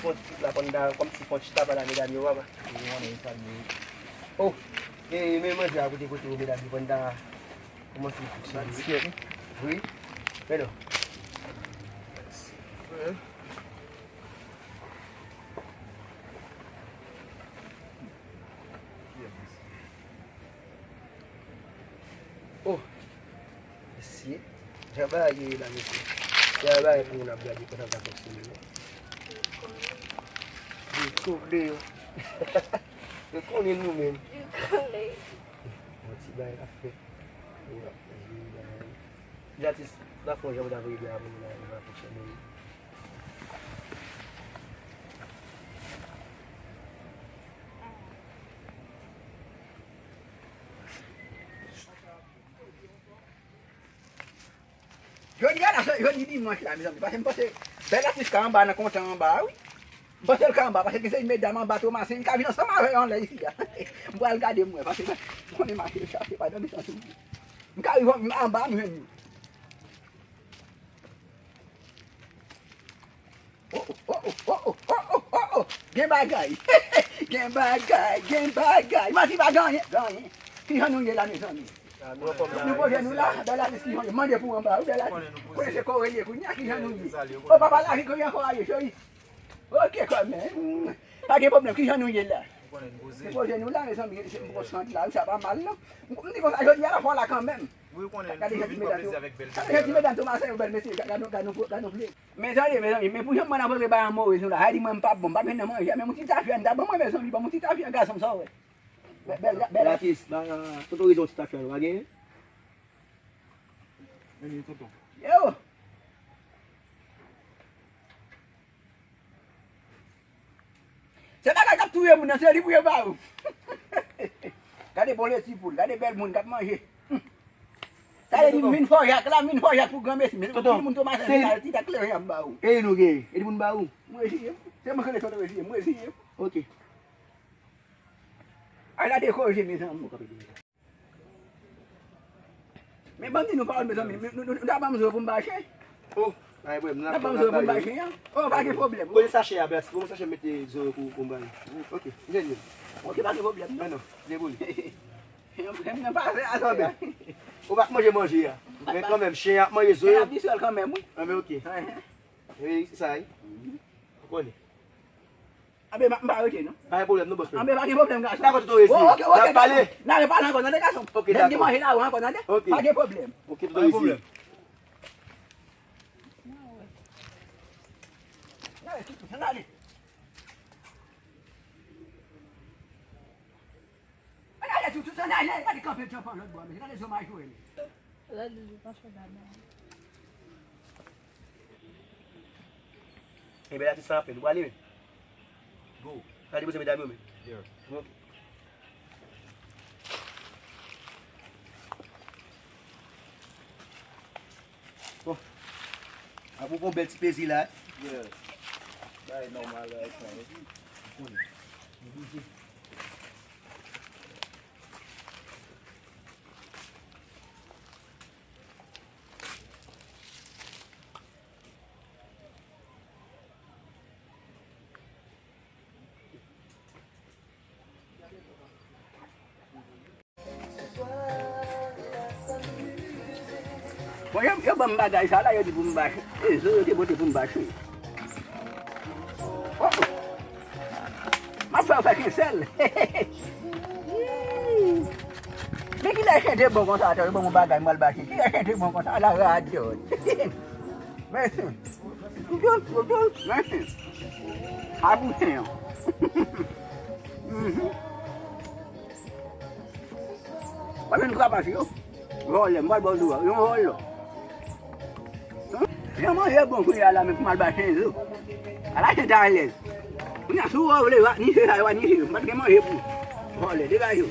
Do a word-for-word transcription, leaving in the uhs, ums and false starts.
Fon ti la pandan kòmsi fon chita pa la medam yo papa. Ou konnen sa li ye. Oh, e men manje a kote kote yo medam yo pandan kòmanse fonksyone. Wi. Men non. Oh, mesye. Jan bagay yo ye la, mesye. Se yon bagay pou moun ap gade kòman sa fonksyone, non? Yo konnen. Yo konnen nou menm. Yo konnen. Yon ti bagay ap fèt. Yo ap jwe bagay. Jatis, la fè yon jan pou ta voye bagay pou moun la, li va fonksyone. Jodi a la, jodi dimanch la, mezanmi, paske m panse bèl atis ka anba nan kontan anba a, wi. M panse l ka anba, paske gen seri medam anba Tomasen, li ka vin ansanm avè yo anlè isi a. M pral gade m wè, paske m konnen mache chache pa nan mitan sou li. M ka rive anba, m jwenn li. Oh, oh, oh, oh, oh, oh, oh, oh, oh. Gen bagay. Gen bagay, gen bagay. Manti pa gen anyen, gen anyen. Kijan nou ye la, mezanmi? Nou poze nou la, bèl atis kijan nou ye. Mande pou anba, wi, bèl atis. Konnen se kò w ye kounye a, kijan nou ye? O papa, lavi kounye a, kò a ye, cheri. Ok, kòmè. Pa gen pwoblèm, kijan nou ye la? Nou poze nou la, mezanmi, se pou sant la, wi, sa pa mal, non. M di konsa, jodi a la fò la kanmenm. Wi, ou konnen, nou toujou vin pran plezi avèk bèl figi a. Gade ti medam Tomasen yo bèl mesye, gade, gade, gade, gade. Mezanmi, mezanmi, men pou jan mwen ap rantre bay an move sou la, sa di mwen m p ap bon, m p ap jwenn nan manje, men yon ti tafya, n ta ban mwen, mezanmi, ban m yon ti tafya, gason m, sa w wè. Bèl, bèl, bèl atis. Ba tonton Rezon ti tafya, nou pa genyen? Men li, tonton. Yo! Se bagay k ap touye moun nan, se li pou yo ba ou. Gade bon leti poul, gade bèl moun k ap manje. Gade li vin fò jak la, vin fò jak pou granmesi. Men tonton, moun Tomasen, se li. Gade ti tak leve y ap ba ou. E nou gen, e moun ba ou. Mwen resiye. Se mwen ki rele tonton resiye, mwen resiye. Ok. Ala de koze, mezanmi. Men ban m di nou pawòl, mezanmi. Nou, nou, nou ta ban m zo pou m ba chen. Oh, pa gen pwoblèm, nou ap ban m zo pou m ba chen an. Oh, pa gen pwoblèm. Kote sachè a, Bèt? Bon, sachè mete zo pou, pou m ba li. Ok, m jwenn li. Ok, pa gen pwoblèm, non. Non, non, deboule. M nan pase a, sa. Ou pa k manje manje a. Men kanmenm, chen ap manje zo yo. Chen ap di sèl kanmenm, wi. Ah, men ok. E, se sa, wi. Ou konnen. Anben, m pa rete, non. Pa gen pwoblèm, non, bòs mwen. Anben, pa gen pwoblèm, gason. Dakò, tonton Rezi. Oh, ok, ok, n ap pale. N a repale ankò, tande, gason. Ok, dakò. Lè n gen manje la, ou ankò, tande. Ok. Pa gen pwoblèm. Ok, tonton Rezi. Pa gen pwoblèm. N ale, n ale. Gade tout, tout sa, gade, gade kanpe djanpan lòt bò, men gade zo majore li. Lòt li pa fè dada. E bèl atis sa apèl, ou prale men. Go. Prale poze medam yo men. Yeah. Bon. Bon. Apwopo bèl ti plezi la. Yeah. Bagay nòmal la, sa, wi. Ou konnen. Nou bouje. Bon, yo, yo ban m bagay sa la, yo di pou m ba chen. E zo yo te pote pou m ba chen. Oh, oh. M ap fè yo fè ken sèl. Men kilè chen te bon konsa, atò, yo ban m yon bagay, m pral ba chen. Kilè chen te bon konsa, la radyo. Mèsi. Mèsi. A pou chen an. Mhm. Pa jwenn krapas yo. Vòlè, m pral ba w di w, yon vòlè. Jan manje bon kounye a la, men pou m al ba chen zo. Ala chen ta alèz. Kounye a, si w vle, va niche sa, yo va niche yo. M pa t gen manje pou vòlè, degaje w.